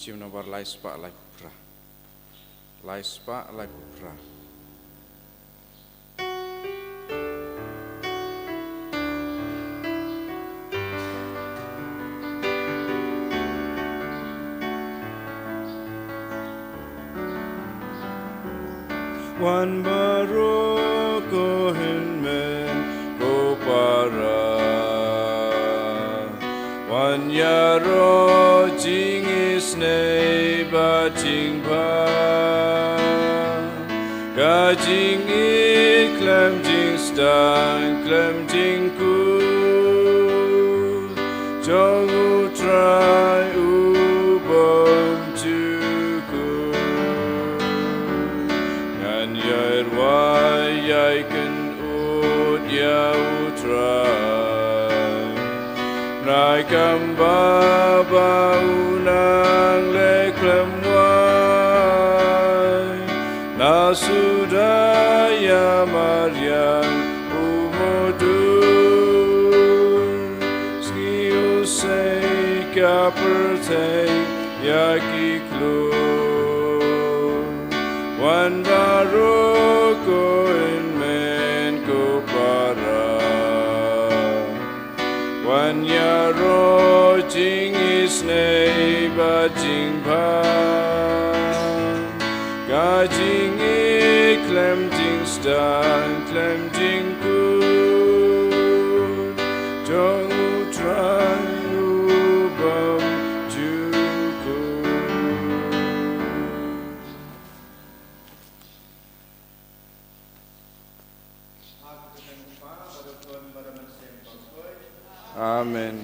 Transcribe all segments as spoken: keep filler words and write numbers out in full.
Jim nombar lai spah lai phew phra. Lai spah lai phew phra. Wan baroh ko hynmen ko para, wan ïaroh jingisynei bad jingbha, ka jingïeit khlem jingstad khlem jingkut jong U Trai u bym jukut. Ngan ïai rwai ïai kynud ïa U Trai, na ka bynta ba u nang leh khlem wai. Na suda ïa mariang u mudui, sngi u sei ka pyrthei ïa ki klur. Wan baroh ko hynmen ko para, wan ïaroh jingisynei bad jingbha, ka jingïeit khlem jingstad khlem jingkut jong U Trai u bym jukut. Amen.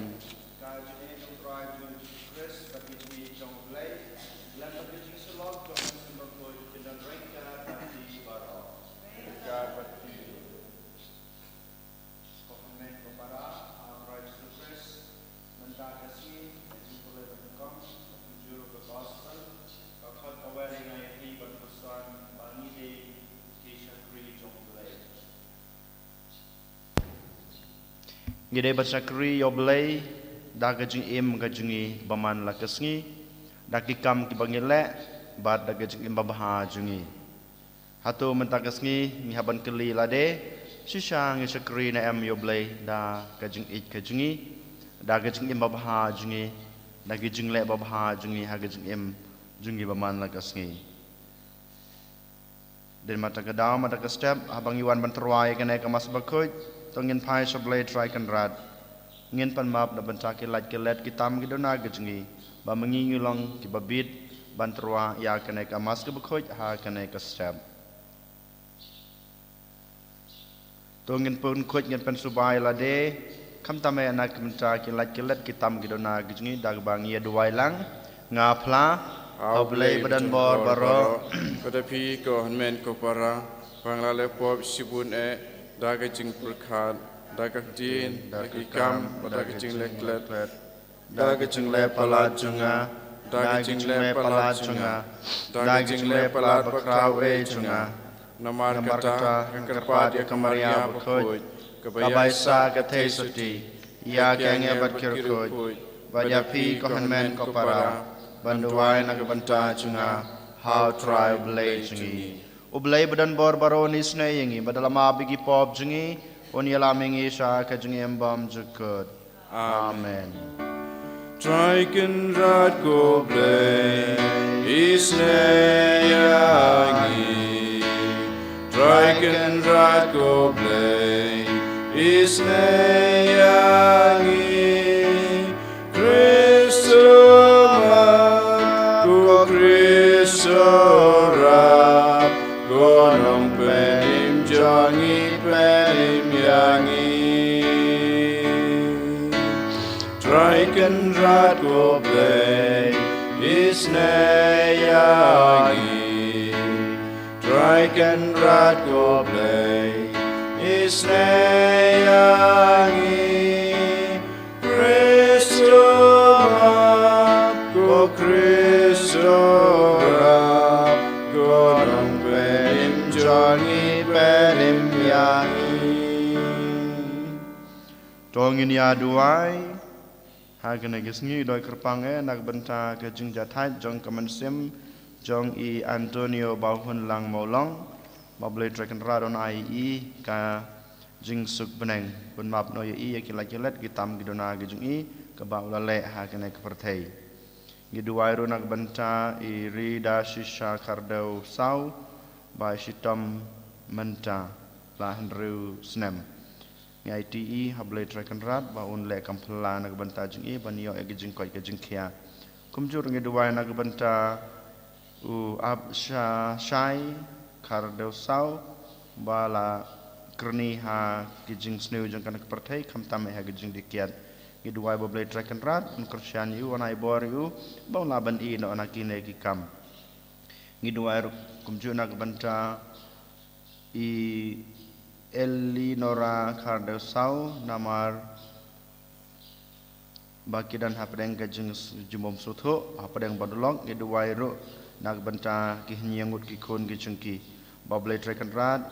Ko hynmen ko para, ha U Trai Jisu Khrist, mynta ka sngi, ka jingpule ba nyngkong, ka jingpule ka gospel, ka khot kawei ïa ngi ban puson ba ngi dei ki shakri jong U Blei. Ngi dei ban shakri ïa U Blei da ka jingim ka jong ngi ba man la ka sngi, da ki kam kiba ngi leh, bad da ka jingim babha jong ngi. Hato mynta ka sngi ngi hap ban kylli lade, shisha ngi shakri ne em ïa U Blei da ka jingïeit ka jong ngi, da ka jingim babha jong ngi, da ki jingleh babha jong ngi ha ka jingim jong ngi ba man la ka sngi? Dei mynta ka daw, mynta ka step, haba ngi wan ban tyrwa ïa kane ka Mass Bakhuid, to ngin phai sha U Blei Trai Kynrad. Ngin pan map na bynta ki lait ki let, ki tam ki duna ki jong ngi, ba ma ngi ngi long kiba bit ban tyrwa ïa kane ka Mass Bakhuid ha kane ka step. To ngin pynkhuid, ngin pynsuba ïa lade, khamtam eh na ka bynta ki lait ki let, ki tam ki duna ki jong ngi, da kaba ngi ïa duwai lang. Nga phla ha U Blei badonbor baroh. Bad ïa phi ko hynmen ko para, ba nga la leh pop shibun eh, da ka jingpyrkhat, da ka ktien, da ki kam, bad da ka jingleh klet, da ka jingleh palat jong nga, da ka jingleh palat jong nga, da ka jingleh palat bakhraw eh jong nga. Namar kata, nga kyrpad ïa ka Maria Bakhuid, kaba ïaisah ka theisotti, ïa ki angel bad ki riewkhuid, bad ïa phi ko hynmen ko para, ban duwai na ka bynta jong nga ha U Trai U Blei jong ngi. U Blei badonbor baroh un isynei ïa ngi, bad da la map ïa ki pop jong ngi, un ïalam ïa ngi sha ka jingim bymjukut. Amen. Trai Kynrad ko Blei, isynei ïa ngi. Trai Kynrad ko Blei, isynei ïa ngi. Khrist u mat, ko Khrist u rap, ko Nongpynim jong ngi, pynim ïa ngi. Trai Kynrad ko Blei, isynei ïa ngi. Trai Kynrad ko Blei, isynei ïa ngi. Khrist u mat, ko Khrist u rap, ko Nongpynim jong ngi, pynim ïa ngi. To ngin ïa duwai. Ha kane ka sngi dei kyrpang eh na ka bynta ka jingjahthait jong ka mynsiem jong i Antonio Bauhunlang Mawlong, ba U Blei Trai Kynrad un ai i ka jingsuk bneng, un map noh ïa i ïa ki lait ki let ki tam ki duna ki jong i kaba u la leh ha kane ka pyrthei. Ngi duwai ruh na ka bynta i Rida Shisha Khardew Saw, ba i shitom mynta la hynriew snem. Ngi aiti i ha U Blei Trai Kynrad ba un leh kam phylla na ka bynta jong i ban ïoh ïa ka jingkoit ka jingkhiah. Kumjuh ruh ngi duwai na ka bynta u Ap Sha Shai Khardew Saw, ba la kyrni ha ki jingsniew jong kane ka pyrthei, khamtam eh ha ki jingdih kiad. Ngi duwai ba U Blei Trai Kynrad un kyrshan ïa u, un ai bor ïa u ba un lah ban ïeh noh na kine ki kam. Ngi duwai ruh kumjuh na ka bynta i Elinora Khardew Saw, namar ba ki don hapdeng ka jing, jingbymsngewthuh, hapdeng ba dulok. Ngi duwai ruh na ka bynta ki hynñiew ngut ki khun ki jong ki, ba U Blei Trai Kynrad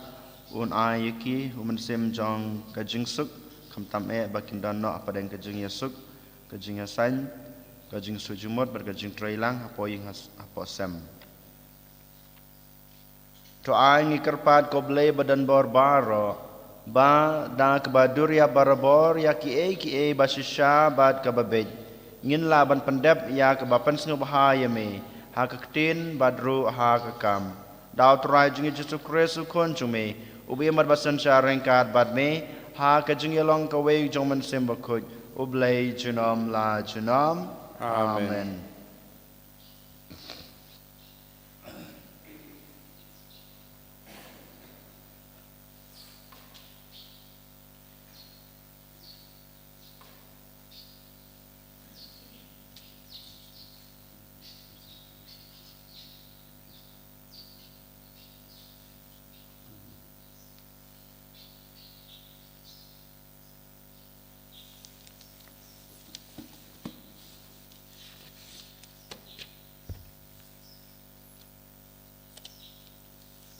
un ai ïa ki u mynsiem jong ka jingsuk, khamtam eh ba kin don noh hapdeng ka jingïasuk, ka jingïasain, ka jingsuk jingmut bad ka jingtrei lang hapoh ïing, hapoh sem. To ai ngi kyrpad, ko Blei ba don bor baroh, ba da kaba dur ïa barabor ïa kiei kiei ba shisha bad kaba beit, ngin lah ban pyndep ïa kaba pynsngewbha ïa me ha ka ktien bad ruh ha ka kam. Da U Trai jong ngi Jisu Khrist U Khun jong me, uba im bad ba synshar ryngkat bad me ha ka jingïalong kawei jong U Mynsiem Bakhuid, U Blei junom la junom. Amen. Amen.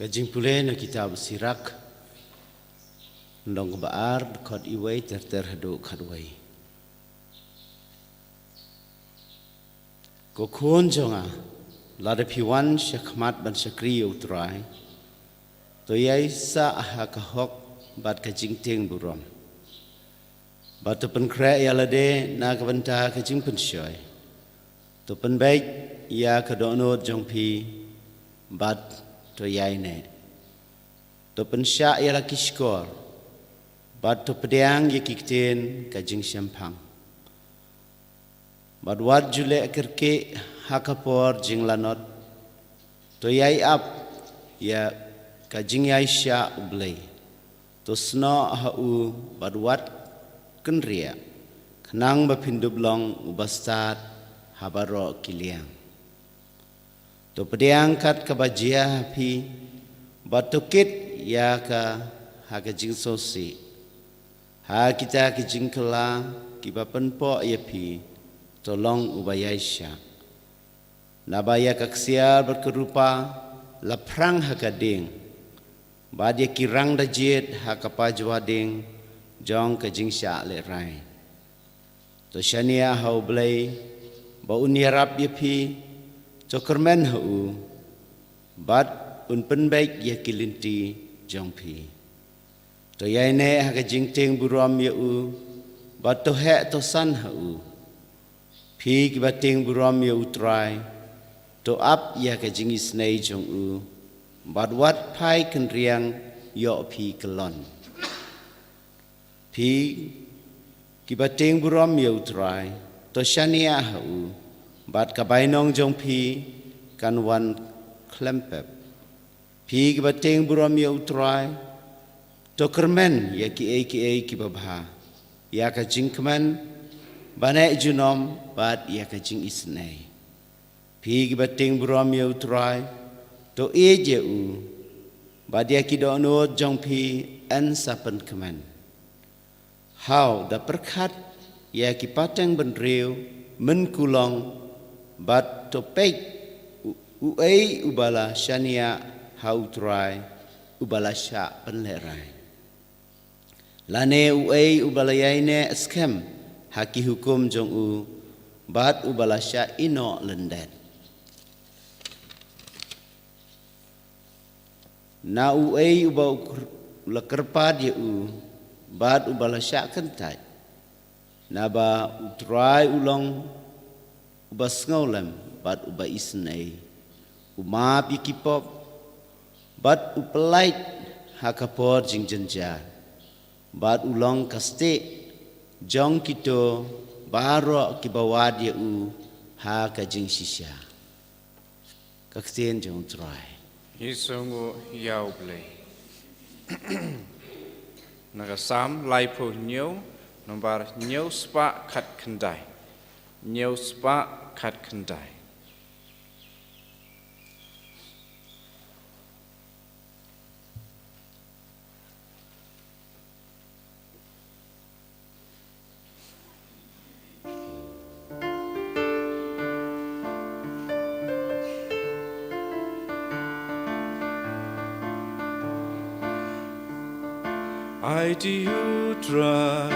Ka jingpule na kitab Sirak, lynnong kaba ar, dkhot iwei ter ter haduh khatwei. Ko khun jong nga, lada phi wan sha khmat ban shakri ïa U Trai, to ïai sah ha ka hok bad ka jingtieng burom. Bad to pynkhreh ïa lade na ka bynta ka jingpynshoi. To pynbeit ïa ka dohnud jong phi bad to ïaineh. To pynshah ïa la ki shkor bad to pdiang ïa ki ktien ka jingshemphang. Bad wat ju leh kyrkieh ha ka por jinglanot. To ïai ap ïa ka jingïaishah U Blei. To snoh ha u bad wat kynriah, khnang ba phin dup long u bastad ha baroh ki liang. To pdiang kat kaba jia ha phi, bad to kit ïa ka ha ka jingsngewsih. Ha kita ki jingkylla kiba pynpoh ïa phi, to long uba ïaishah. Naba ïa ka ksiar bad ka rupa la phrang ha ka ding, bad ïa ki rang da jied ha ka pajwa ding jong ka jingshah lehrai. To shaniah ha U Blei ba un ïarap ïa phi, to kyrmen ha u, bad un pynbeit ïa ki lynti jong phi. To ïaineh ha ka jingtieng burom ïa u, bad to heh to san ha u. Phi kiba tieng burom ïa U Trai, to ap ïa ka jingisynei jong u, bad wat phai kynriang ïoh phi kyllon. Phi kiba tieng burom ïa U Trai, to shaniah ha u, bad ka bainong jong phi kan wan khlem pep. Phi kiba tieng burom ïa U Trai, to kyrmen ïa kiei kiei kiba bha, ïa ka jingkmen, ban neh junom bad ïa ka jingisynei. Phi kiba tieng burom ïa U Trai, to ïeit ïa u, bad ïa ki dohnud jong phi yn sa pynkmen. Haw, da pyrkhat ïa ki pateng bynriew mynkulong, bad to peit u-, uei uba la shaniah ha U Trai, uba la shah pynlehrai. Lane uei uba la ïaineh skhem ha ki hukum jong u, bad uba la shah ïehnoh lyndet. Na uei uba u kyr-, la kyrpad ïa u, bad uba la shah kyntait? Naba U Trai u long uba sngewlem bad uba isynei, u map ïa ki pop, bad u pyllait ha ka por jingjynjar, bad u long ka stieh jong kito baroh kiba wad ïa u ha ka jingshisha. Ka ktien jong U Trai. Ngi sngewnguh ïa U Blei. Na ka Salm laiphew hynñiew, nombar hynñiew spah khatkhyndai. Hynñiew spah khatkhyndai. Aiti hu Trai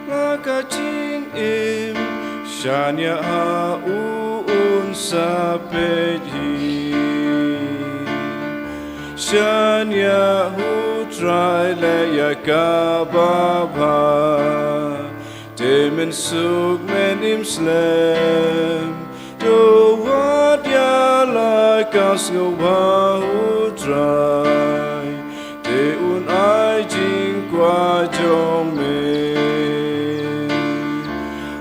la ka jingim, shaniah ha u un sa peit hi. Shaniah hu Trai leh ïa kaba bha, te men suk men im slem. To wad ïa la ka sngewbha hu Trai, te un ai jingkwah jong me.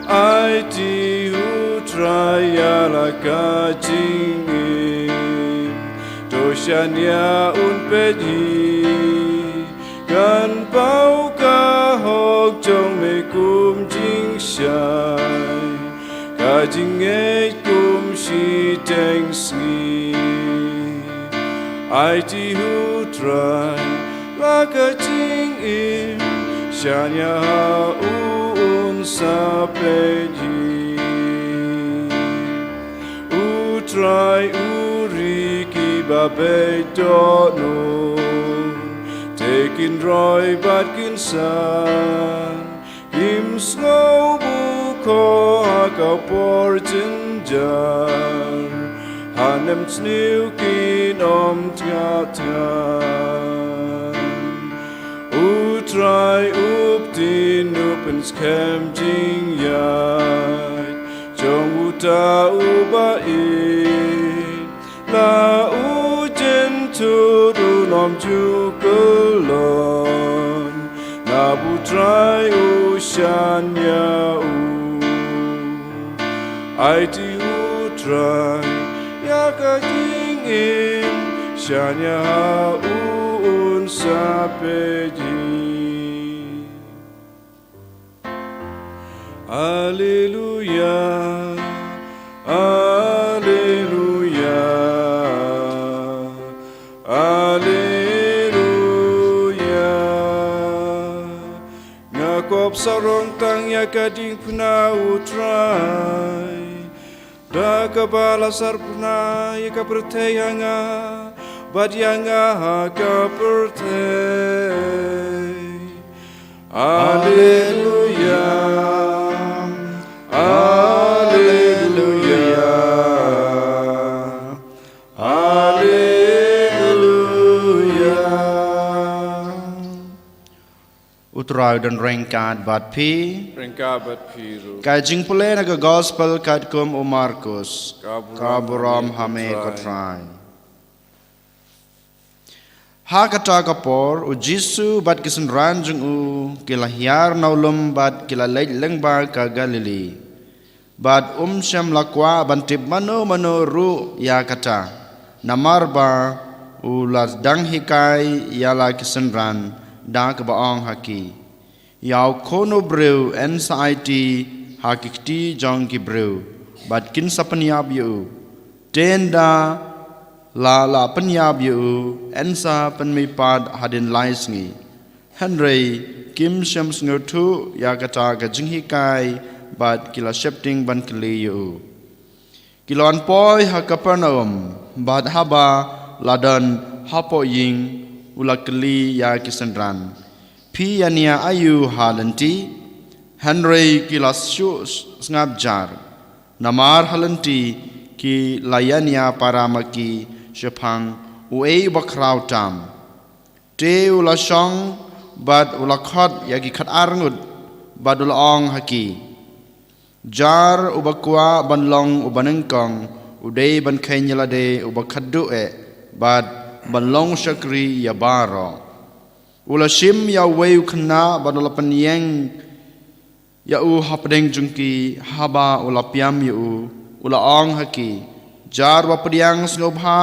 Aiti hu Trai ïa la ka jingim, to shaniah un peit hi. Kan paw ka hok jong me kum jingshai, ka jingngeit kum shiteng sngi. Aiti hu Trai la ka jingim, shaniah ha u un sa peit hi. U Trai u ri kiba beit dohnud, te kin roi bad kin san. Kim sngew bukhoh ha ka por jynjar, ha nem sniew kin ym tnga tnga. U Trai u btin, u pynskhem jingïaid jong uta uba ïeit. La u jynthut un ym ju kyllon, naba U Trai u shaniah u. Aiti hu Trai ïa ka jingim, shaniah ha u un sa peit hi. Alleluia, alleluia, alleluia. Nga kwah ban sarong tang ïa ka diengphna, U Trai, da kaba la sarphna ïa ka pyrthei ha nga, bad ïa nga ha ka pyrthei. Alleluia, alleluia, alleluia. U Trai u don ryngkat bad phi. Ryngkat bad phi ruh. Ka jingpule na ka Gospel katkum u Markus. Ka burom ha me, ko Trai. Ha kata ka por, U Jisu bad ki synran jong u ki la hiar na u lum bad ki la leit lyngba ka Galili. Bad um shym la kwah ban tip mano mano ruh ïa kata, namar ba u la dang hikai ïa la ki synran, da kaba ong ha ki: Ïa u Khun u briew yn sa aiti ha ki kti jong ki briew, bad kin sa pynïap ïa u. Te ynda la la pynïap ïa u, yn sa pynmihpat hadien lai sngi. Hynrei kim shym sngewthuh ïa kata ka jinghikai, bad ki la sheptieng ban kylli ïa u. Ki la wan poi ha Kapernaum, bad haba la don hapoh ïing, u la kylli ïa ki synran: Phi ïania aïu ha lynti? Hynrei ki la shu sngap jar, namar ha lynti ki la ïania para ma ki shaphang uei uba khraw tam. Te u la shong bad u la khot ïa ki khatar ngut bad u la ong ha ki, jar uba kwah ban long uba nyngkong u dei ban kheiñ ïa lade uba khadduh eh bad ban long shakri ïa baroh. U la shim ïa uwei u khynnah bad u la pynïeng ïa u hapdeng jong ki. Haba u la pdiang ïa u, u la ong ha ki, jar uba pdiang sngewbha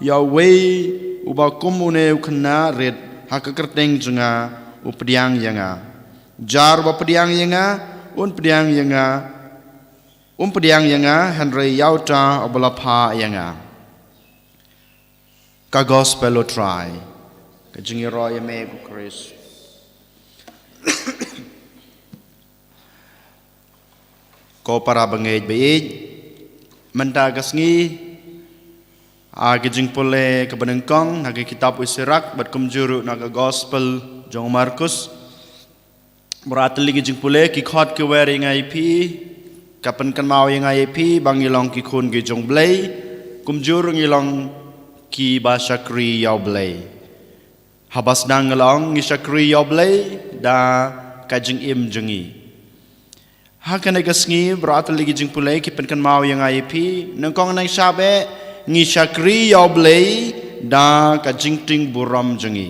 ïa uwei uba kum une u khynnah rit ha ka kyrteng jong nga, u pdiang ïa nga. Jar uba pdiang ïa nga, un pdiang ïa nga, un pdiang ïa nga, hynrei ïa uta uba la phah ïa nga. Ka Gospel u Trai. Ka jingïaroh ïa me ko Khrist. Ko para bangeit baieit, mynta ka sngi, ha ka jingpule kaba nyngkong na ka kitab u Sirak bad kumjuh ruh na ka Gospel jong u Markus. Bad ha ka jingpule, ki khot ki wer ïa nga ïa phi, ka pynkynmaw ïa nga ïa phi ba ngi long ki khun ki jong u Blei, kumjuh ruh ngi long kiba shakri ïa u Blei. Haba sdang ngi la ong ngi shakri ïa u Blei da ka jingim jong ngi. Ha kane ka sngi, bad ha ka jingpule, ki pynkynmaw ïa nga ïa phi, nyngkong nyngshap eh, ngi shakri ïa u Blei da ka jingtieng burom jong ngi.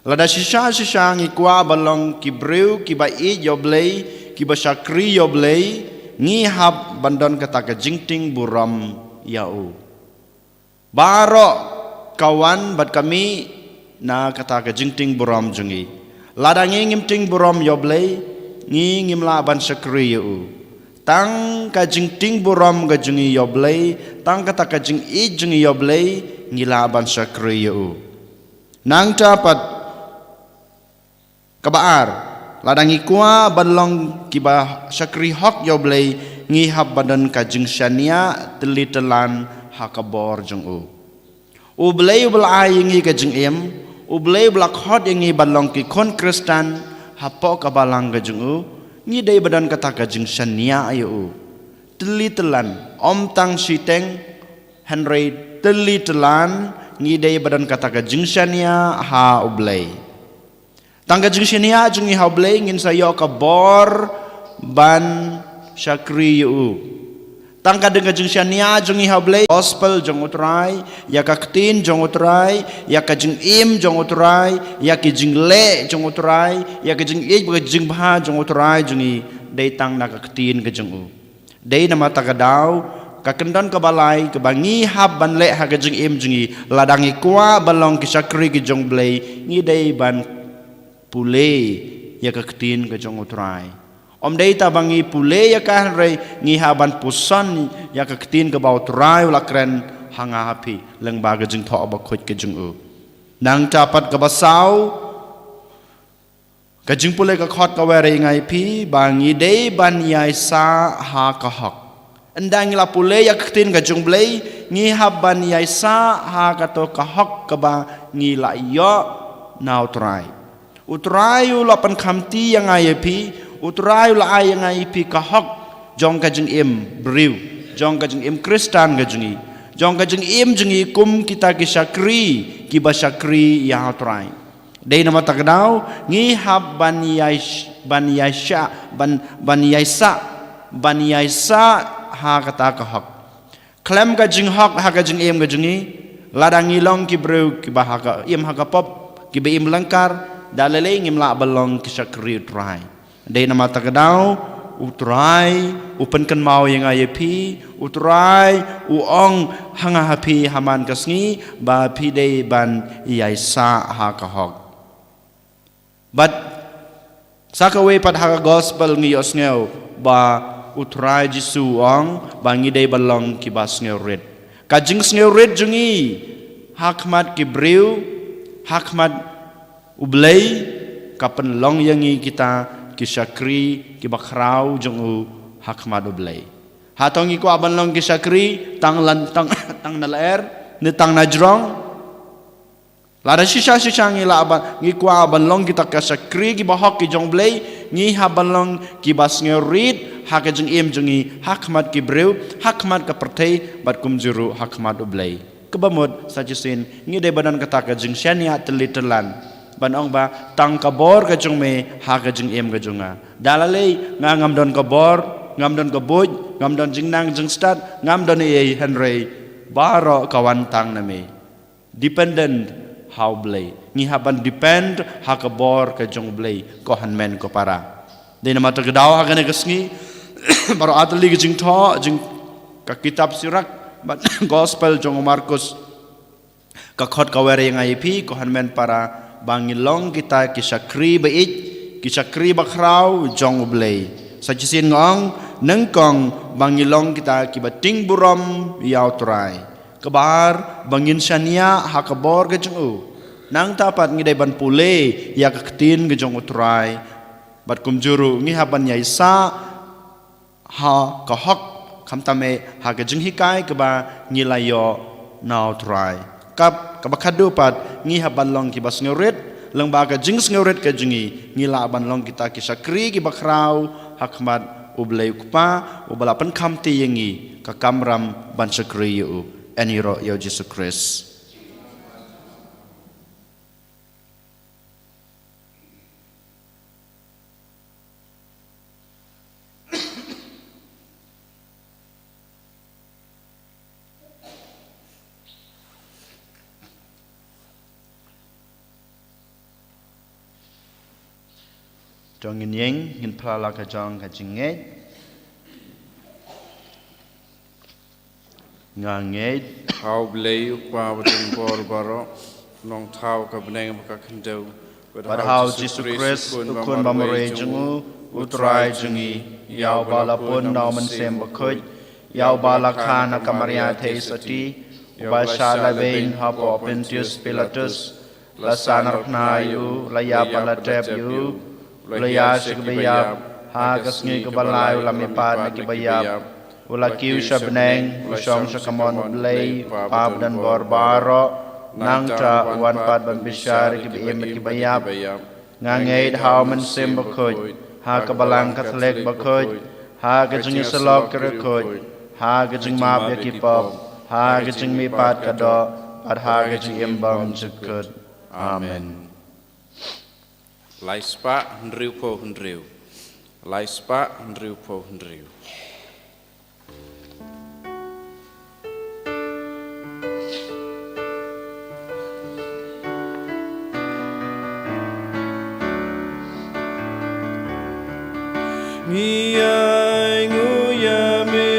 Lada shisha shisha ngi kwah ban long ki briew kiba ïeit ïa u Blei, kiba shakri ïa u Blei, ngi hap ban don kata ka jingtieng burom ïa u. Baroh ka wan bad ka mih na kata ka jingtieng burom jong ngi. Lada ngi ngim tieng burom ïa u Blei, ngi ngim lah ban shakri ïa u. Tang ka jingtieng burom ka jong ngi ïa u Blei, tang kata ka jingïeit jong ngi ïa u Blei, ngi lah ban shakri ïa u. Nangta pat, kaba ar, lada ngi kwah ban long kiba shakri hok ïa u Blei, ngi hap ban don ka jingshaniah tylli tylan ha ka bor jong u. U Blei uba la ai ïa ngi ka jingim, u Blei uba la khot ïa ngi ban long ki khun Khristan hapoh ka balang ka jong u, ngi dei ban don kata ka jingshaniah ïa u. Tylli tylan, ym tang shiteng, hynrei tylli tylan, ngi dei ban don kata ka jingshaniah ha u Blei. Tang ka jingshaniah jong ngi ha u Blei ngin sa ïoh ka bor ban shakri ïa u. Tang ka dang ka jingshaniah jong ngi ha u Blei, gospel jong u Trai, ïa ka ktien jong u Trai, ïa ka jingim jong u Trai, ïa ka jingleh jong u Trai, ïa ka jingïeit bad ka jingbha jong u Trai jong ngi, dei tang na ka ktien ka jong u. Dei namar kata ka daw, ka kyndon kaba lai kaba ngi hap ban leh ha ka jingim jong ngi, lada ngi kwah ban long ki shakri ki jong u Blei, ngi dei ban pule ïa ka ktien ka jong u Trai. Ym dei tang ba ngi pule ïa ka, hynrei ngi hap ban puson ïa ka ktien kaba u Trai u la kren ha nga ha phi lyngba ka jingthoh bakhuid ka jong u. Nangta pat kaba saw, ka jingpule ka khot ka wer ïa nga ïa phi ba ngi dei ban ïaisah ha ka hok. Ynda ngi la pule ïa ka ktien ka jong u Blei, ngi hap ban ïaisah ha kato ka hok kaba ngi la ïoh na u Trai. U Trai u la pynkham ti ïa nga ïa phi, u Trai u la ai ïa nga ïa phi ka hok jong ka jingim briew, jong ka jingim Khristan ka jong ngi, jong ka jingim jong ngi kum kita ki shakri, kiba shakri ïa u Trai. Dei namar kata ka daw, ngi hap ban ïai-, ban ïaisah, ban, ban ïaisah, ban ïaisah ha kata ka hok. Khlem ka jinghok ha ka jingim ka jong ngi, lada ngi long ki briew kiba ha ka im ha ka pop, kiba im lyngkar, da lei lei ngim lah ban long ki shakri u Trai. Dei namar kata ka daw, u Trai u pynkynmaw ïa nga ïa phi, u Trai u ong ha nga ha phi ha man ka sngi, ba phi dei ban ïaisah ha ka hok. Bad sa kawei pat ha ka gospel ngi ïohsngew ba u Trai Jisu u ong ba ngi dei ban long kiba sngewrit. Ka jingsngewrit jong ngi ha khmat ki briew, ha khmat u Blei, ka pynlong ïa ngi kita ki shakri kiba khraw jong u ha khmat u Blei. Hato ngi kwah ban long ki shakri tang lan, tang, tang na lyer ne tang na jrong? Lada shisha shisha ngi lah ban, ngi kwah ban long kita ki shakri kiba hok ki jong u Blei, Ngi hap ban long kiba sngewrit ha ka jingim jong ngi ha khmat ki briew, ha khmat ka pyrthei, bad kumjuh ruh ha khmat U Blei. Kaba mut, sa shisien ngi dei ban don kata ka jingshaniah tylli tyllan, ban ong ba, tang ka bor ka jong me ha ka jingim ka jong nga. Da lei lei nga ngam don ka bor, ngam don ka buit, ngam don jingnang jingstad, ngam don ei ei, hynrei baroh ka wan tang na me. Dependent ha U Blei. Ngi hap ban depend ha ka bor ka jong U Blei, ko hynmen ko para. Dei namar kata ka daw ha kane ka sngi, baroh ar tylli ka jingthoh jong ka kitab Sirak bad Gospel jong u Markus, ka khot kaba ïa ngi ïa phi, ko hynmen para, ba ngin long kita ki shakri ba ïeit, ki shakri ba khraw jong U Blei. Sa shisien nga ong, nyngkong ba ngin long kita kiba tieng burom ïa U Trai. Kaba ar, ba ngin shaniah ha ka bor ka jong u. Nangta pat ngi dei ban pule ïa ka ktien ka jong U Trai. Bad kumjuh ruh ngi hap ban ïaisah ha ka hok, khamtam eh ha ka jinghikai kaba ngi la ïoh na U Trai. Kaba, kaba khatduh pat, ngi hap ban long kiba sngewrit, lyngba ka jingsngewrit ka jong ngi, ngi lah ban long kita ki shakri kiba khraw ha khmat U Blei U Kpa, uba la pynkham te ïa ngi ka kamram ban shakri ïa u. Yn ïaroh ïa U Jisu Khrist. To ngin ïeng, ngin phla la ka jong ka jingngeit. Nga ngeit ha U Blei U Kpa badonbor baroh, Nongthaw ka bneng bad ka khyndew, bad ha U Jisu Khrist, U Khun bamroi jong u, U Trai jong ngi, ïa uba la pun na U Mynsiem Bakhuid, ïa uba la kha na ka Maria Theisotti, uba shah lehbeiñ hapoh Pontius Pilatus, la sahnarphna ïa u, la ïap bad la tep ïa u, u la ïaid sha kiba ïap, ha ka sngi kaba lai u la mihpat na kiba ïap, u la kiew sha bneng, u shong sha kamon U Blei U Kpa badonbor baroh, nangta u wan pat ban bishar ïa kiba im bad kiba ïap. Nga ngeit ha U Mynsiem Bakhuid, ha ka Balang Katholik bakhuid, ha ka jingïasyllok ki riewkhuid, ha ka jingmap ïa ki pop, ha ka jingmihpat ka doh, bad ha ka jingim bymjukut. Amen. Lai spah hynriewphew hynriew. Lai spah hynriewphew hynriew. Ngi ainguh ïa me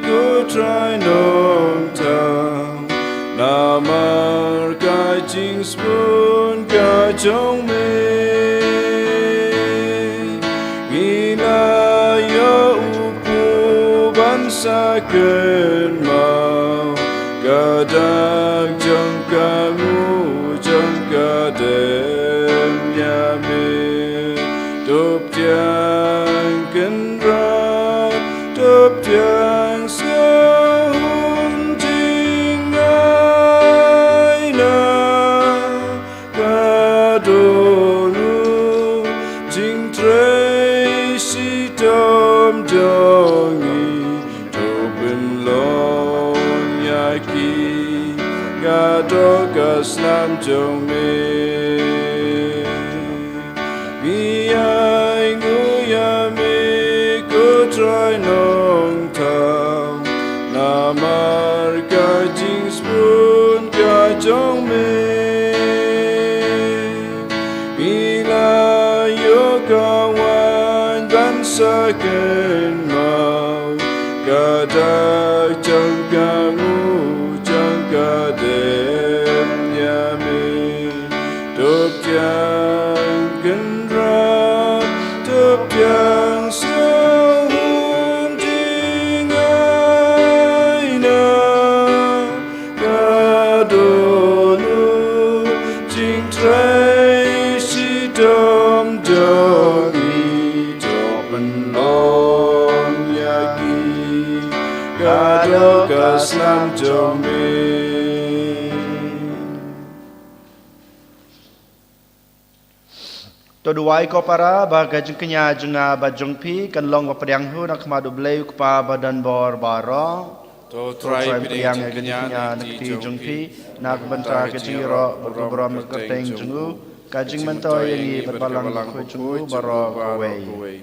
ko Trai Nongthaw, namar ka jingsbun ka jong me. Ngi la ïoh u pyrthei ban sa kynmaw, ka dak jong ka nguh jong ka dem ïa me. To pdiang kynrad, to pdiang sngewhun jingaina, ka don u jingtrei shitom jong ngi, to pynlong ïa ki, ka doh ka snam jong me. Ngi ainguh ïa me ko Trai Nongthaw, namar ka jingsbun ka jong me. Ngi la ïoh ka waiñ ban sa kynmaw, ka dak jong ka nguh jong ka dem ïa me. To pdiang kynrad, to pdiang sngewhun jingaina, ka don u jingtrei shitom jong ngi, to pynlong ïa ki, ka doh ka snam jong me. To duwai ko para ba ka jingkñia jong nga bad jong phi kan long ba pdiang hi na khmat U Blei U Kpa badonbor baroh. To Trai pdiang ïa ka jingkñia na ka kti jong phi na ka bynta ka jingïaroh bad ka burom ka kyrteng jong u, ka jingmyntoi ïa ngi bad balang bakhuid jong u baroh kawei.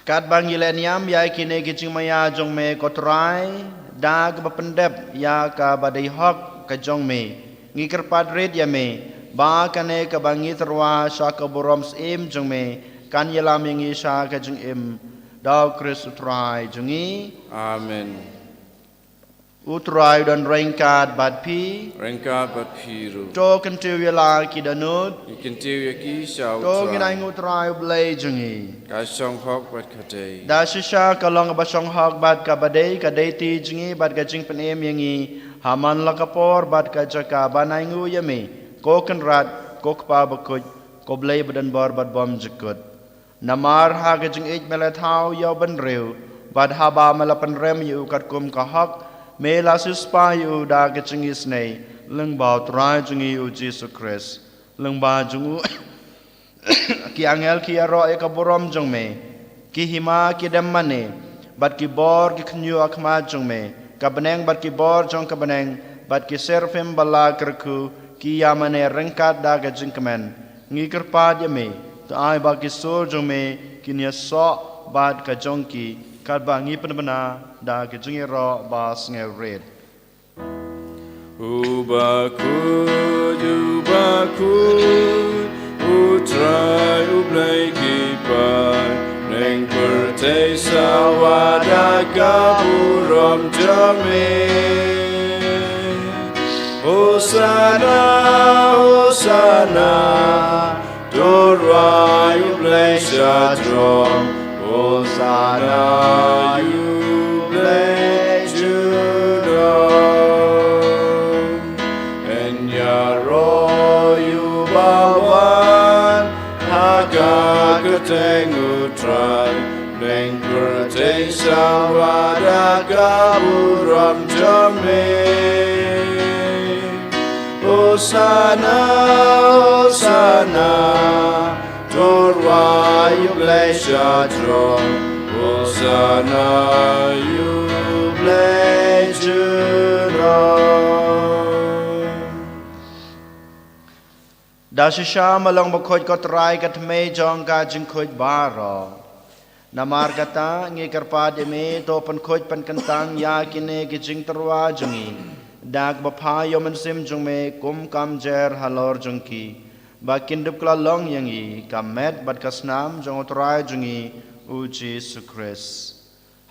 Katba ngi leh niam ïa kine ki jingmaïa jong me ko Trai, da kaba pyndep ïa kaba dei hok ka jong me, ngi kyrpad rit ïa me ba kane kaba ngi tyrwa sha ka burom syiem jong me kan ïalam ïa ngi sha ka jingim. Da U Khrist U Trai jong ngi. Amen. U Trai u don ryngkat bad phi. Ryngkat bad phi ruh. To kyntiew ïa la ki dohnud. Ngi kyntiew ïa ki sha U Trai. To ngin ainguh U Trai U Blei jong ngi. Ka shong hok bad ka dei. Da shisha ka long kaba shong hok bad kaba dei, ka dei ti jong ngi bad ka jingpynim ïa ngi ha man la ka por bad ka jaka ban ainguh ïa me, ko Kynrad, ko Kpa bakhuid, ko Blei badonbor bad bymjukut. Namar ha ka jingïeit me la thaw ïa u bynriew, bad haba me la pynrem ïa u katkum ka hok, me la siewspah ïa u da ka jingisynei lyngba U Trai jong ngi U Jisu Khrist. Lyngba jong u ki angel ki ïaroh ïa ka burom jong me, ki hima ki dem mane, bad ki bor ki khynñiuh ha khmat jong me, ka bneng bad ki bor jong ka bneng bad ki serafim ba la kyrkhu ki ïa mane ryngkat da ka jingkmen. Ngi kyrpad ïa me, to ai ba ki sur jong me kin ïasoh bad ka jong ki, katba ngi pynbna da ka jingïaroh ba sngewrit. U bakhuid, u bakhuid, U Trai U Blei ki paid, bneng pyrthei sawa da ka burom jong me. Hosana, Hosana, to rwai U Blei sha jrong. Hosana ïa U Blei junom. Yn ïaroh ïa uba wan ha ka kyrteng U Trai, bneng pyrthei sawa da ka burom jong me. Hosana, Hosana, to rwai U Blei sha jrong. Hosana ïa U Blei junom. Da shisha me long bakhuid ko Trai, ka thymmei jong ka jingkhuid baroh. Namar kata ngi kyrpad ïa me, to pynkhuid pynkyntang ïa kine ki jingtyrwa jong ngi da kaba phah ïa U Mynsiem jong me kum ka mjer halor jong ki, ba kin dup kylla long ïa ngi ka met bad ka snam jong U Trai jong ngi U Jisu Khrist.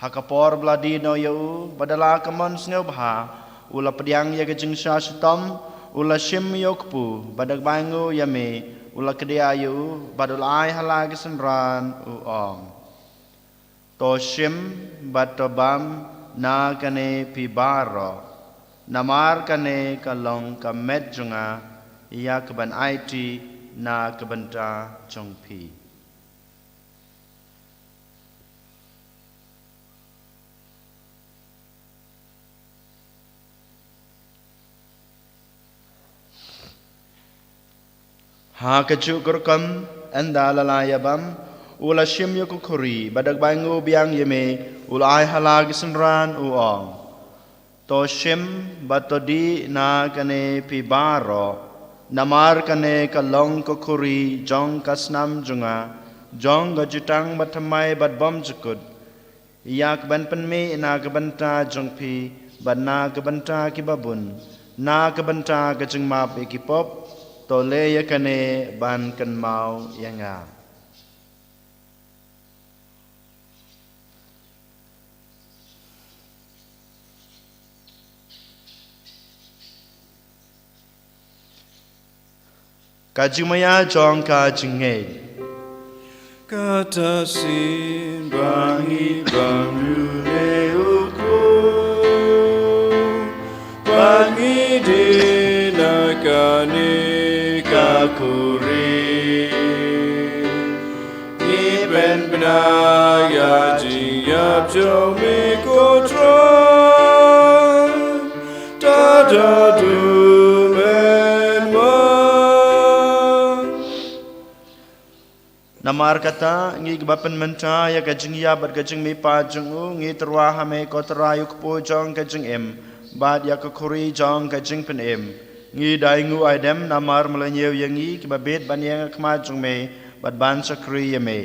Ha ka por ba la die noh ïa u, bad da la ka mon sngewbha u la pdiang ïa ka jingshah shitom, u la shim ïa u kpu, bad da kaba ainguh ïa me u la kdiah ïa u, bad u la ai ha la ki synran, u ong: To shim bad to bam na kane phi baroh, namar kane ka long ka met jong nga, ïa kaban aiti na ka bynta jong phi. Ha kajuh ka rukom, ynda la la ïa bam, u la shim ïa ka khuri, bad da kaba ainguh biang ïa me u la ai ha la ki synran, u ong: To shim bad to dih na kane phi baroh, namar kane ka long ka khuri jong ka snam jong nga, jong ka jutang bathymmai bad bymjukut, ïa kaban pynmih na ka bynta jong phi bad na ka bynta kiba bun, na ka bynta ka jingmap ïa ki pop. To leh ïa kane ban kynmaw ïa nga. Ka jingmaïa jong ka jingngeit. Kata shisien ba ngi bam ïa une u khun, ba ngi dih na kane ka khuri, ngi pynbna ïa ka jingïap jong me ko Trai. Ta da dum Namar kata, ngi kiba pynmynta ïa ka jingïap bad ka jingmihpat jong u, ngi tyrwa ha me ko Trai u kpu jong ka jingim bad ïa ka khuri jong ka jingpynim. Ngi da ainguh aidem namar me la ñiew ïa ngi kiba bit ban ïeng ha khmat jong me bad ban shakri ïa me.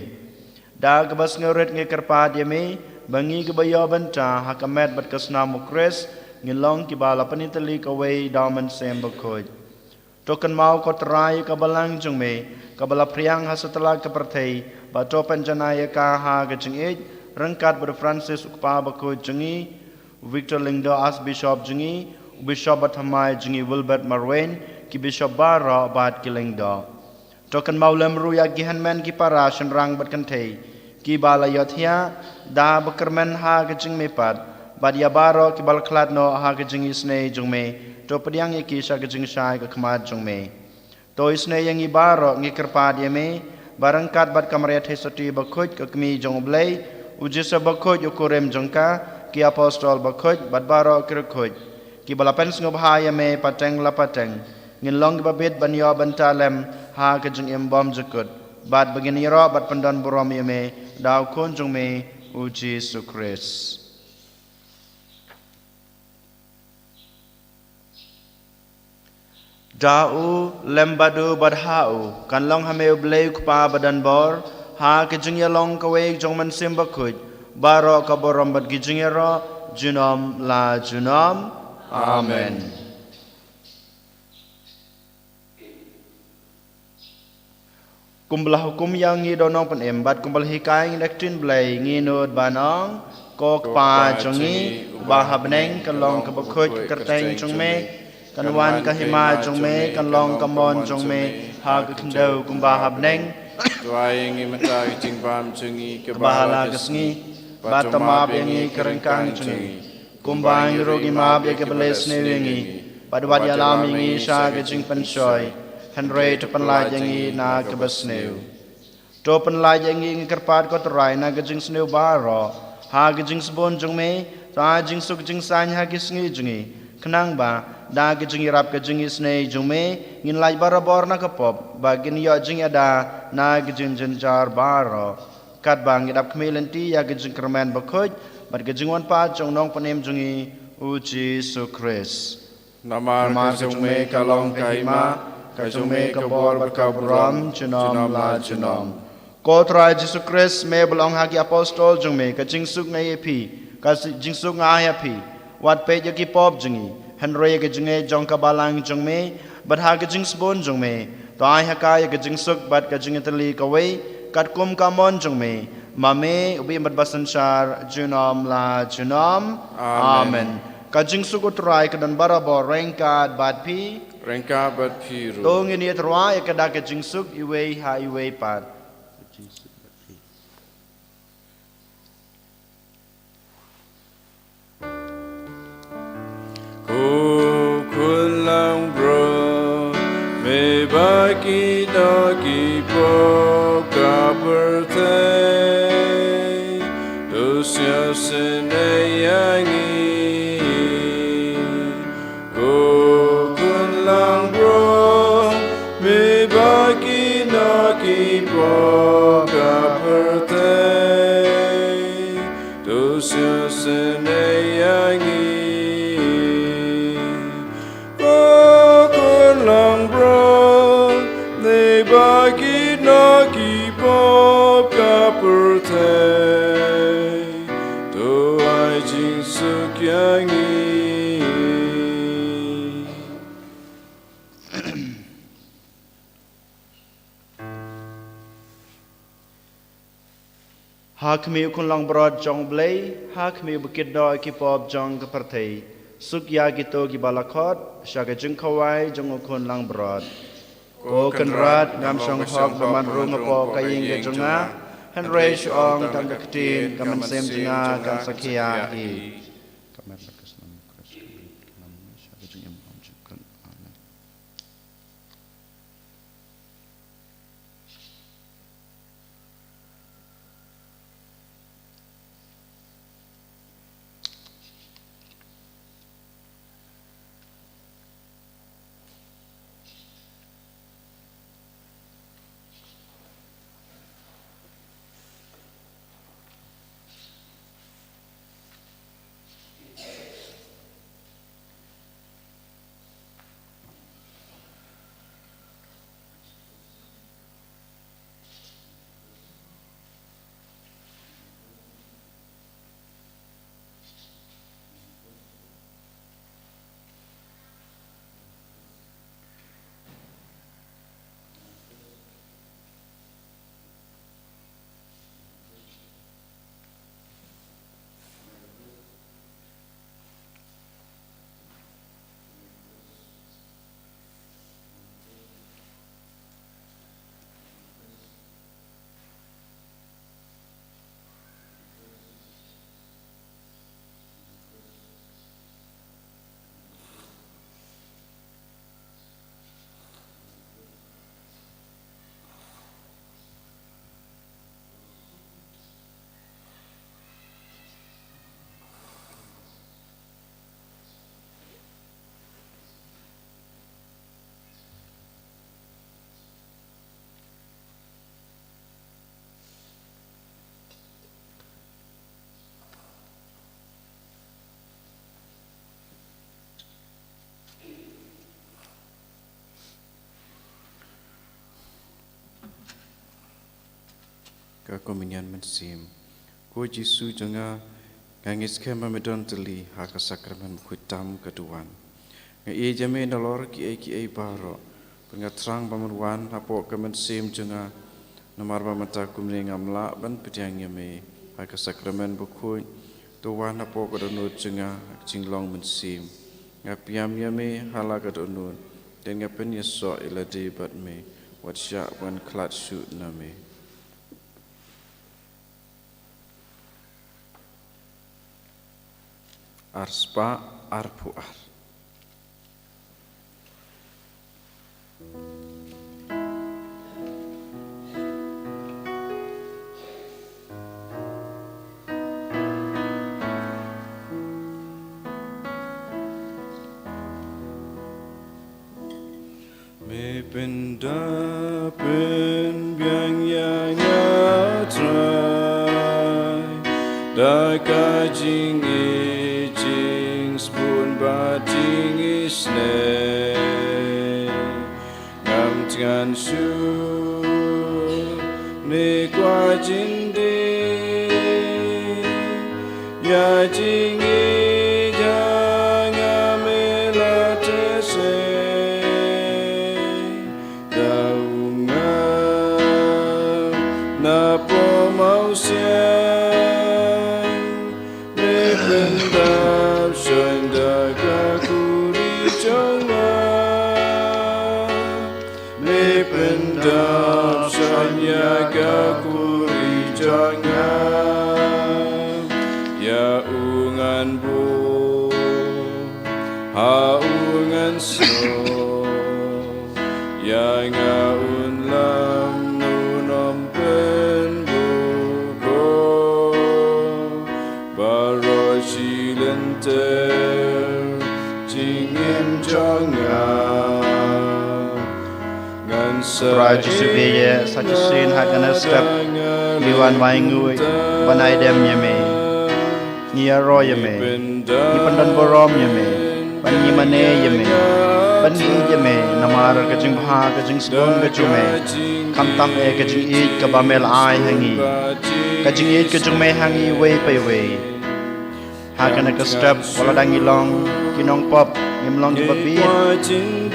Da kaba sngewrit ngi kyrpad ïa me ba ngi kiba ïoh bynta ha ka met bad ka snam u Khrist, ngin long kiba la pynïatylli kawei da u Mynsiem Bakhuid. To kynmaw ko Trai ka balang jong me kaba la phriang ha satlak ka pyrthei, bad to pynjanai ïa ka ha ka jingïeit ryngkat bad u Francis u kpa bakhuid jong ngi, u Victor Lyngdoh Archbishop jong ngi, u Bishop bathymmai jong ngi Wilbert Marwein, ki bishop baroh bad ki Lyngdoh. To kynmaw lem ruh ïa ki hynmen ki para shynrang bad kynthei kiba la ïohthiah da ba kyrmen ha ka jingmihpat, bad ïa baroh kiba la khlad noh ha ka jingisynei jong me, to pdiang ïa ki sha ka jingshai ka khmat jong me. To isynei ïa ngi baroh, ngi kyrpad ïa me ba ryngkat bad ka Maria Theisotti bakhuid ka kmie jong u Blei, u Joseph bakhuid u kurim jong ka, ki apostol bakhuid bad baroh ki riewkhuid kiba la pynsngewbha ïa me pateng la pateng, ngin long kiba bit ban ïoh bynta lem ha ka jingim bymjukut, bad ba ngin ïaroh bad pyndon burom ïa me da u Khun jong me u Jisu Khrist. Da u, lem bad u, bad ha u, kan long ha me u Blei u Kpa badonbor, ha ka jingïalong kawei jong u Mynsiem Bakhuid, baroh ka burom bad ka jingïaroh junom la junom. Amen. Kumba la hukum ïa ngi da u Nongpynim bad kumba la hikai ïa ngi da ka ktien Blei, ngi nud ban ong: Ko Kpa jong ngi uba ha bneng, kan long kaba khuid ka kyrteng jong me, kan wan ka hima jong me, kan long ka mon jong me ha ka khyndew kumba ha bneng. To ai ïa ngi mynta ka jingbam jong ngi kaba ha la ka sngi, bad to map ïa ngi ka ryngkang jong ngi, kumba ngi ruh ngi map ïa kiba leh sniew ïa ngi, bad wat ïalam ïa ngi sha ka jingpynshoi, hynrei to pynlait ïa ngi na kaba sniew. To pynlait ïa ngi, ngi kyrpad ko Trai, na ka jingsniew baroh ha ka jingsbun jong me, to ai jingsuk jingsaiñ ha ki sngi jong ngi, khnang ba da ka jingïarap ka jingisynei jong me ngin lait barabor na ka pop, ba ngin ïoh jingïada na ka jingjynjar baroh. Katba ngi dap khmih lynti ïa ka jingkyrmen bakhuid bad ka jingwan pat jong u Nongpynim jong ngi u Jisu Khrist. Namar ka jong me ka long ka hima, ka jong me ka bor bad ka burom junom la junom. Ko Trai Jisu Khrist, me ba la ong ha ki apostol jong me: Ka jingsuk nga ai ïa phi, ka si-, jingsuk nga ai ha phi. Wat peit ïa ki pop jong ngi, hynrei ïa ka jingngeit jong ka balang jong me, bad ha ka jingsbun jong me to ai ha ka ïa ka jingsuk bad ka jingïatylli kawei, katkum ka mon jong me, ma me uba im bad ba synshar junom la junom. Amen. Amen. Ka jingsuk u Trai ka don barabor ryngkat bad phi. Ryngkat bad phi ruh. To ngin ïatyrwa ïa ka da ka jingsuk iwei ha iwei pat. Ko Khun langbrot, me ba kino ki pop ka pyrthei, to sngewsynei ïa ngi. Ko Khun langbrot, me ba kino ki pop ka pyrthei, to sngewsynei ïa ngi. Ko Khun langbrot, me ba kino ki pop ka pyrthei, to ai jingsuk ïa ngi. Ha khmih u Khun langbrot jong u Blei, ha khmih uba kit noh ïa ki pop jong ka pyrthei, suk ïa kito kiba la khot sha ka jingkhawai jong u Khun langbrot. Ko Kynrad, ngam shong hok ba man rung hapoh ka ïing ka jong nga, hynrei shu ong tang ka ktien, ka mynsiem jong nga kan sa khia hi. ka Komunion Mynsiem. Ko Jisu jong nga, nga ngeit skhem ba me don tylli ha ka Sakramen Bakhuid tam ka duwan. Nga ïeit ïa me nalor kiei kiei baroh, bad nga thrang ba men wan hapoh ka mynsiem jong nga. Namar ba mynta kumne ngam lah ban pdiang ïa me ha ka Sakramen Bakhuid, to wan hapoh ka dohnud jong nga ha ka jinglong mynsiem. Nga pdiang ïa me ha la ka dohnud, te nga pynïasoh ïa lade bad me, wat shah ban khlad shuh na me. Ar spah arphew ar. Me pynda pynbiang ïa nga Trai, da ka jingïeit, jingsbun bad jingisynei. Ngam thngan shuh ne kwah jin die ïa jingïeit jong nga, me la teh sei da u ngam na pynmawsiang. Me pyndap shon da ka khuri jong nga. Me pyndap shon ïa ka khuri jong nga. Ïa u ngan buh ha u ngan snoh, ïa nga un lam, un ym pynbuh ko. Baroh shi lynter jingim jong nga. Ngan sa Trai Jisu, ïa sa shisien ha kane ka step ngi wan wai nguid ban ai dem ïa me. Ngi ïaroh ïa me, ngi pyndon burom ïa me, ban ngi mane ïa me, ban ngi ïeit ïa me namar ka jingbha, ka jingsbun ka jong me, khamtam eh ka jingïeit kaba me la ai ha ngi, ka jingïeit ka jong me ha ngi iwei pa iwei. Ha kane ka step, wat la dang ngi long ki nongpop, ngim long kiba bieit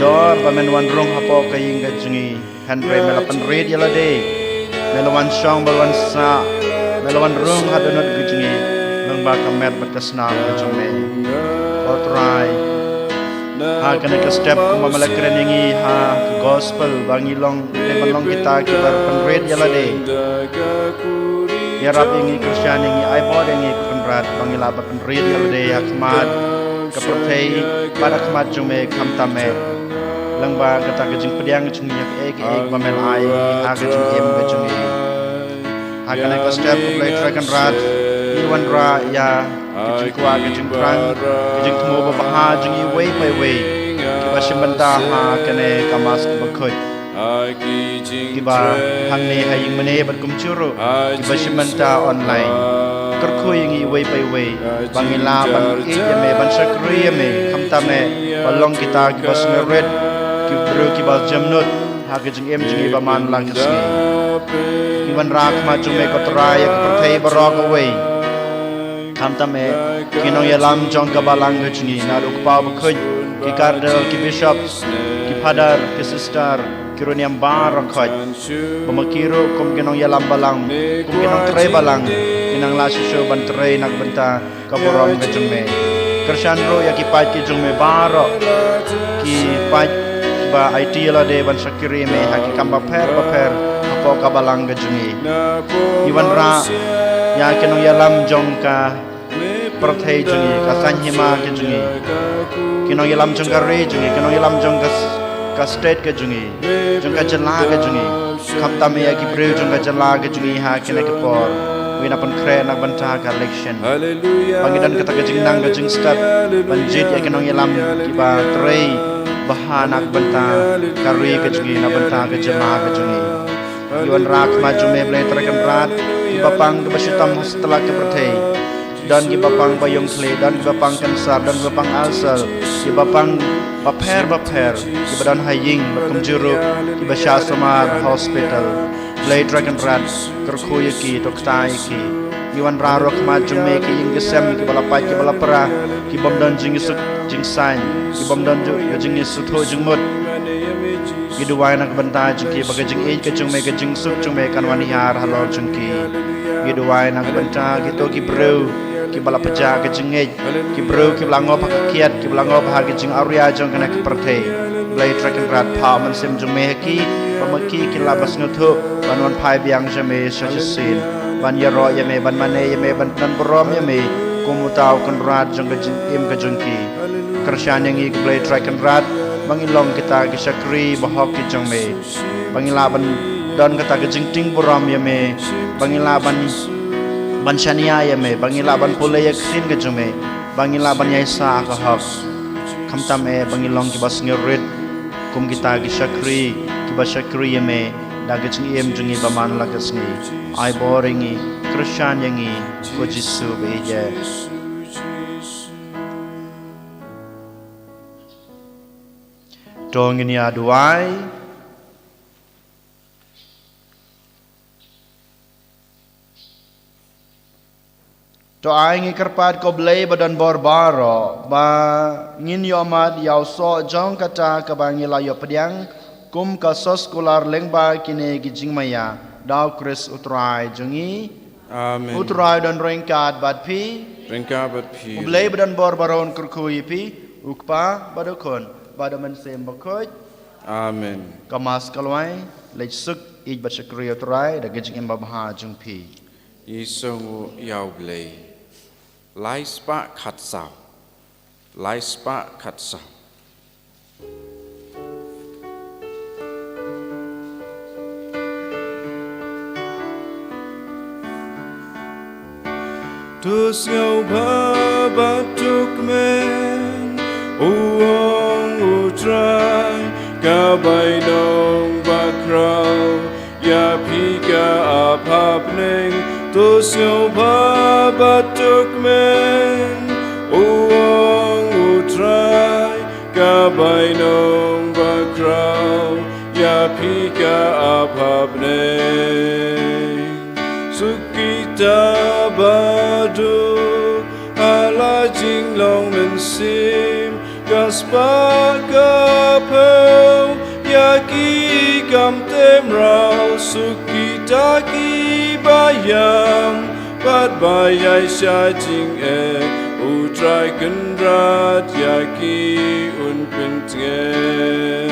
dor ba men wan rung hapoh ka ïing ka jong ngi. Hynrei me la pynrit ïa lade, me la wan shong bad wan sah, me la wan rung ha dohnud ka jong ngi lyngba ka met bad ka snam ka jong me. Ko Trai, ha kane ka step kumba me la kren ïa ngi ha ka gospel ba ngi long, dei ban long kita kiba pynrit ïa lade. Ïarap ïa ngi, kyrshan ïa ngi, ai bor ïa ngi ko Kynrad ba ngi lah ban pynrit ïa lade ha khmat ka pyrthei bad ha khmat jong me, khamtam eh lyngba kata ka jingpdiang jong ngi ïa kaei kaei ba me la ai ha ka jingim ka jong ngi. Ha kane ka step, ko Blei Trai Kynrad, ngi wanrah ïa ka jingkwah, ka jingthrang, ka jingthmu babha jong ngi iwei pa iwei kiba shim bynta ha kane ka Mass kaba khuid, kiba hangne ha ïing mane bad kumjuh ruh kiba shim bynta online. Kyrkhu ïa ngi iwei pa iwei ba ngin lah ban ïeit ïa me, ban shakri ïa me, khamtam eh ban long kita kiba sngewrit, ki briew kiba jemnud ha ka jingim jong ngi ba man la ka sngi. Ngi wanrah ha khmat jong me ko Trai ïa ka pyrthei baroh kawei, khamtam eh ki nongïalam jong ka balang ka jong ngi, naduh u Kpa Bakhuid, ki Cardinal, ki Bishop, ki Father, ki Sister, ki riewniam baroh khoit. Ba ma ki ruh kum ki nongïalam balang, kum ki nongtrei balang, kin nang lah shisha ban trei na ka bynta ka burom ka jong me. Kyrshan ruh ïa ki paid ki jong me baroh, ki paid kiba aiti ïa lade ban shakri ïa me ha ki kam bapher bapher hapoh ka balang ka jong ngi. Ngi wanrah ïa ki nongïalam jong ka pyrthei jong ngi, ka saiñ hima ka jong ngi, ki nongïalam jong ka ri jong ngi, ki nongïalam jong ka s-, ka state ka jong ngi, jong ka jylla ka jong ngi, khamtam eh ïa ki briew jong ka jylla ka jong ngi ha kine ki por, ba ngin ïa pynkhreh na ka bynta ka election. Ba ngin don kata ka jingnang ka jingstad ban jied ïa ki nongïalam kiba trei bha na ka bynta ka ri ka jong ngi, na ka bynta ka jylla ka jong ngi. Ngi wanrah ha khmat jong me Blei Trai Kynrad, kiba pang kiba shitom ha satlak ka pyrthei. Don kiba pang ba ïong khlieh, don kiba pang cancer, don kiba pang ulcer, kiba pang bapher bapher, kiba don ha ïing bad kumjuh ruh kiba shah sumar ha hospital. Blei Trai Kynrad, kyrkhu ïa ki, to kta ïa ki. Ngi wanrah ruh ha khmat jong me ki ïing ki sem, kiba la pait, kiba la pra, ki bym don jingsuk jingsaiñ, ki bym don ju-, ka jingsngewthuh jingmut. Ngi duwai na ka bynta jong ki ba ka jingïeit ka jong me, ka jingsuk jong me kan wan hiar halor jong ki. Ngi duwai na ka bynta kito ki briew kiba la pynjah ka jingngeit, ki briew kiba la ngop ha ka kiad, kiba la ngop ha ka jingawria jong kane ka pyrthei. Blei Trai Kynrad, phah Mynsiem jong me ha ki, ba ma ki kin lah ban sngewthuh ban wan phai biang sha me sha shisien, ban ïaroh ïa me, ban mane ïa me, ban pynburom ïa me kum uta u Kynrad jong ka jingim ka jong ki. Kyrshan ïa ngi ko Blei Trai Kynrad, ba ngin long kita ki shakri bahok ki jong me, ba ngin lah ban don kata ka jingtieng burom ïa me, ba ngin lah ban, ban shaniah ïa me, ba ngin lah ban pule ïa ka ktien ka jong me, ba ngin lah ban ïaisah ha ka hok. Khamtam eh ba ngin long kiba sngewrit kum kita ki shakri, kiba shakri ïa me da ka jingim jong ngi ba man la ka sngi. Ai bor ïa ngi, kyrshan ïa ngi, ko Jisu ba ïeit. To ngin ïa duwai. To ai ngi kyrpad ko Blei ba don bor baroh, ba ngin ïohmad ïa u soh jong kata kaba ngi la ïoh pdiang, kum ka soskular lyngba kine ki jingmaïa, da u Khrist u Trai jong ngi. Amen. U Trai don ryngkat bad phi. Ryngkat bad phi. U Blei ba don bor baroh un kyrkhu ïa phi, u Kpa bad u Khun bad u Mynsiem Bakhuid. Amen. Ka Mass ka la wai, leit suk, ïeit bad shakri ïa u Trai da ka jingim babha jong phi. Ngi sngewnguh ïa u Blei. Lai spah khatsaw. Lai spah khatsaw. To sngewbha bad to kmen, u ong u Trai, ka bainong bakhraw, ïa phi ka ap ha bneng. To sngewbha bad to kmen, u ong u Trai, ka bainong bakhraw, ïa phi ka ap ha bneng. Suk kita ba duk ha la jinglong mynsiem, ka spah ka phew ïa ki kam te mraw. Suk kita kiba ïam bad ba ïaishah jingeh, u Trai Kynrad ïa ki un pyntngen.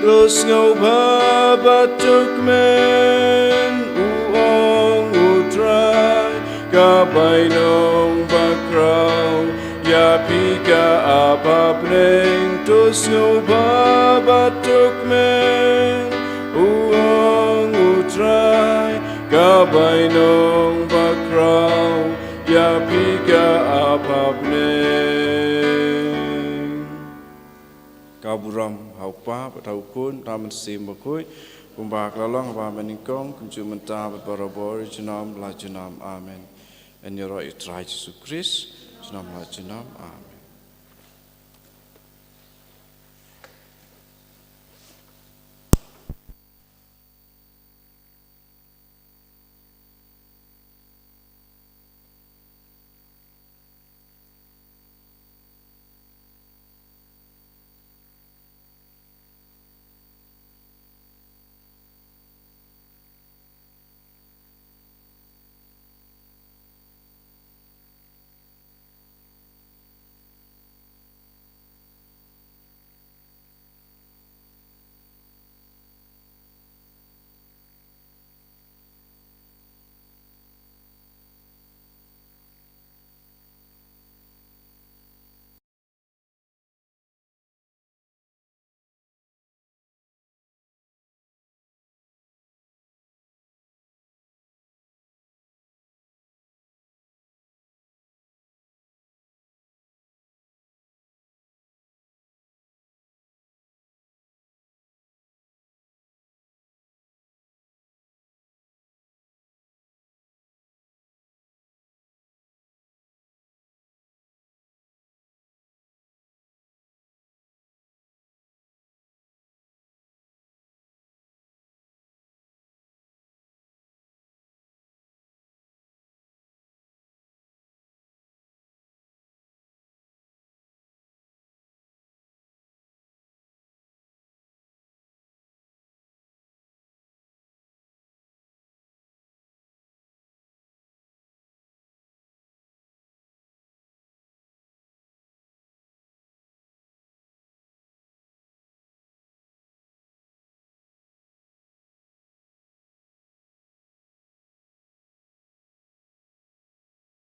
To sngewbha bad to kmen, u ong u Trai, ka bainong bakhraw, ïa phi ka ap ha bneng. To sngewbha bad to kmen, u ong u Trai, ka bainong bakhraw, ïa phi ka ap ha bneng. Ka burom ha u Kpa bad ha u Khun bad ha u Mynsiem Bakhuid, kumba ka la long ha kaba nyngkong, kumjuh mynta bad barabor, junom la junom. Amen. Yn ïaroh ïa u Trai Jisu Khrist junom la junom. Amen.